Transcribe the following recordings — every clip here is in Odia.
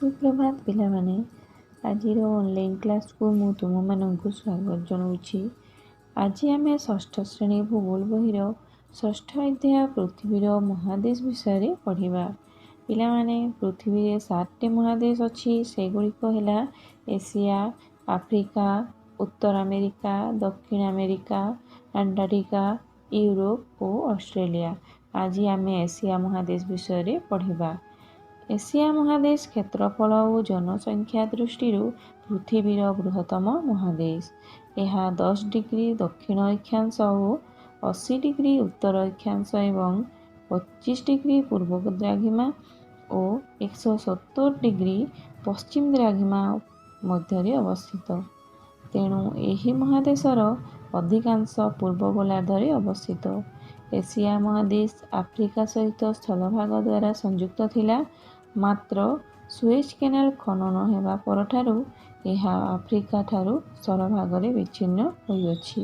ସୁପ୍ରଭାତ ପିଲାମାନେ। ଆଜିର ଅନଲାଇନ୍ କ୍ଲାସ୍କୁ ମୁଁ ତୁମମାନଙ୍କୁ ସ୍ୱାଗତ ଜଣାଉଛି। ଆଜି ଆମେ ଷଷ୍ଠ ଶ୍ରେଣୀ ଭୂଗୋଳ ବହିର ଷଷ୍ଠ ଅଧ୍ୟାୟ ପୃଥିବୀର ମହାଦେଶ ବିଷୟରେ ପଢ଼ିବା। ପିଲାମାନେ, ପୃଥିବୀରେ ସାତଟି ମହାଦେଶ ଅଛି। ସେଗୁଡ଼ିକ ହେଲା ଏସିଆ, ଆଫ୍ରିକା, ଉତ୍ତର ଆମେରିକା, ଦକ୍ଷିଣ ଆମେରିକା, ଆଣ୍ଟାର୍କଟିକା, ୟୁରୋପ ଓ ଅଷ୍ଟ୍ରେଲିଆ। ଆଜି ଆମେ ଏସିଆ ମହାଦେଶ ବିଷୟରେ ପଢ଼ିବା। ଏସିଆ ମହାଦେଶ କ୍ଷେତ୍ରଫଳ ଓ ଜନସଂଖ୍ୟା ଦୃଷ୍ଟିରୁ ପୃଥିବୀର ବୃହତ୍ତମ ମହାଦେଶ। ଏହା 10 ଡିଗ୍ରୀ ଦକ୍ଷିଣ ଅକ୍ଷାଂଶ ଓ 80 ଡିଗ୍ରୀ ଉତ୍ତର ଅକ୍ଷାଂଶ ଏବଂ 25 ଡିଗ୍ରୀ ପୂର୍ବ ଦ୍ରାଘିମା ଓ 170 ଡିଗ୍ରୀ ପଶ୍ଚିମ ଦ୍ରାଘିମା ମଧ୍ୟରେ ଅବସ୍ଥିତ। ତେଣୁ ଏହି ମହାଦେଶର ଅଧିକାଂଶ ପୂର୍ବ ଗୋଲାର୍ଦ୍ଧରେ ଅବସ୍ଥିତ। ଏସିଆ ମହାଦେଶ ଆଫ୍ରିକା ସହିତ ସ୍ଥଳଭାଗ ଦ୍ୱାରା ସଂଯୁକ୍ତ ଥିଲା। ମାତ୍ର ସୁଏଜ୍ କେନାଲ ଖନନ ହେବା ପରଠାରୁ ଏହା ଆଫ୍ରିକା ଠାରୁ ସ୍ଥଳଭାଗରେ ବିଚ୍ଛିନ୍ନ ହୋଇଅଛି।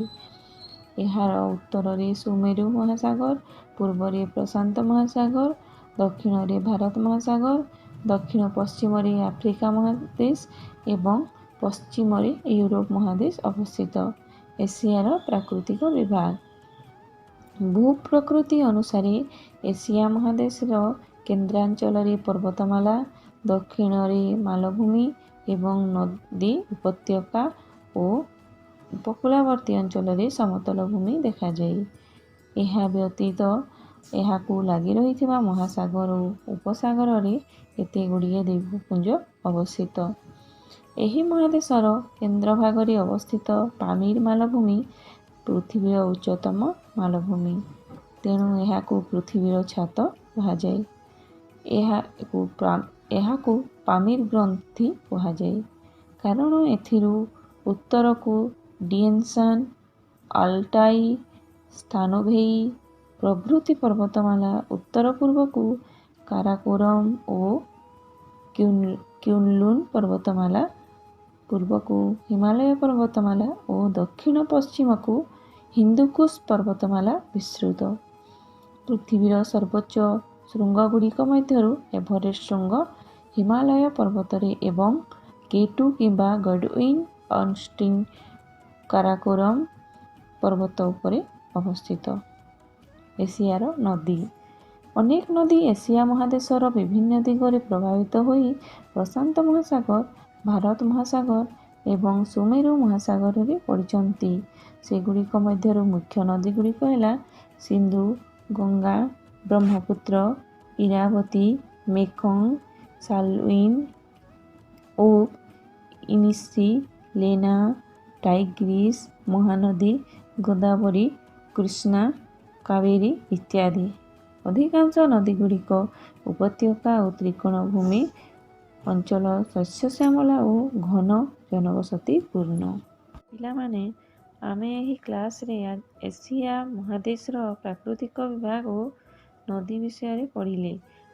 ଏହାର ଉତ୍ତରରେ ସୁମେରୁ ମହାସାଗର, ପୂର୍ବରେ ପ୍ରଶାନ୍ତ ମହାସାଗର, ଦକ୍ଷିଣରେ ଭାରତ ମହାସାଗର, ଦକ୍ଷିଣ ପଶ୍ଚିମରେ ଆଫ୍ରିକା ମହାଦେଶ ଏବଂ ପଶ୍ଚିମରେ ୟୁରୋପ ମହାଦେଶ ଅବସ୍ଥିତ। ଏସିଆର ପ୍ରାକୃତିକ ବିଭାଗ। ଭୂପ୍ରକୃତି ଅନୁସାରେ ଏସିଆ ମହାଦେଶର କେନ୍ଦ୍ରାଞ୍ଚଳରେ ପର୍ବତମାଳା, ଦକ୍ଷିଣରେ ମାଳଭୂମି ଏବଂ ନଦୀ ଉପତ୍ୟକା ଓ ଉପକୂଳବର୍ତ୍ତୀ ଅଞ୍ଚଳରେ ସମତଳ ଭୂମି ଦେଖାଯାଏ। ଏହା ବ୍ୟତୀତ ଏହାକୁ ଲାଗି ରହିଥିବା ମହାସାଗର ଓ ଉପସାଗରରେ କେତେଗୁଡ଼ିଏ ଦ୍ୱୀପପୁଞ୍ଜ ଅବସ୍ଥିତ। ଏହି ମହାଦେଶର କେନ୍ଦ୍ରଭାଗରେ ଅବସ୍ଥିତ ପାମୀର ମାଳଭୂମି ପୃଥିବୀର ଉଚ୍ଚତମ ମାଳଭୂମି। ତେଣୁ ଏହାକୁ ପୃଥିବୀର ଛାତ କୁହାଯାଏ। ଏହାକୁ ପାମୀର ଗ୍ରନ୍ଥି କୁହାଯାଏ, କାରଣ ଏଥିରୁ ଉତ୍ତରକୁ ଡିଏନସାନ୍, ଆଲ୍ଟାଇ, ସ୍ତାନୋଭେଇ ପ୍ରଭୃତି ପର୍ବତମାଳା, ଉତ୍ତର ପୂର୍ବକୁ କାରାକୋରମ୍ ଓ କ୍ୟୁନଲୁନ୍ ପର୍ବତମାଳା, ପୂର୍ବକୁ ହିମାଳୟ ପର୍ବତମାଳା ଓ ଦକ୍ଷିଣ ପଶ୍ଚିମକୁ ହିନ୍ଦୁକୁଶ ପର୍ବତମାଳା ବିସ୍ତୃତ। ପୃଥିବୀର ସର୍ବୋଚ୍ଚ ଶୃଙ୍ଗଗୁଡ଼ିକ ମଧ୍ୟରୁ ଏଭରେଷ୍ଟ ଶୃଙ୍ଗ ହିମାଳୟ ପର୍ବତରେ ଏବଂ କେ2 କିମ୍ବା ଗଡୱିନ୍ ଅନଷ୍ଟିନ୍ କାରାକୋରମ୍ ପର୍ବତ ଉପରେ ଅବସ୍ଥିତ। ଏସିଆର ନଦୀ। ଅନେକ ନଦୀ ଏସିଆ ମହାଦେଶର ବିଭିନ୍ନ ଦିଗରେ ପ୍ରବାହିତ ହୋଇ ପ୍ରଶାନ୍ତ ମହାସାଗର, ଭାରତ ମହାସାଗର ଏବଂ ସୁମେରୁ ମହାସାଗରରେ ପଡ଼ିଛନ୍ତି। ସେଗୁଡ଼ିକ ମଧ୍ୟରୁ ମୁଖ୍ୟ ନଦୀଗୁଡ଼ିକ ହେଲା ସିନ୍ଧୁ, ଗଙ୍ଗା, ବ୍ରହ୍ମପୁତ୍ର, ଇରାବତୀ, ମେକଙ୍ଗ, ସାଲୱିନ୍, ଓବ୍, ଇନିସି, ଲେନା, ଟାଇଗ୍ରିସ୍, ମହାନଦୀ, ଗୋଦାବରୀ, କୃଷ୍ଣା, କାବେରୀ ଇତ୍ୟାଦି। ଅଧିକାଂଶ ନଦୀଗୁଡ଼ିକ ଉପତ୍ୟକା ଓ ତ୍ରିକୋଣଭୂମି ଅଞ୍ଚଳ, ଶସ୍ୟଶ୍ୟାମଳା ଓ ଘନ ଜନବସତିପୂର୍ଣ୍ଣ। ପିଲାମାନେ, ଆମେ ଏହି କ୍ଲାସ୍ରେ ଏସିଆ ମହାଦେଶର ପ୍ରାକୃତିକ ବିଭାଗ ଓ ନଦୀ ବିଷୟରେ ପଢ଼ିଲେ।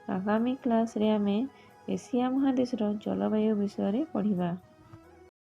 ଆଗାମୀ କ୍ଲାସ୍ରେ ଆମେ ଏସିଆ ମହାଦେଶର ଜଳବାୟୁ ବିଷୟରେ ପଢ଼ିବା।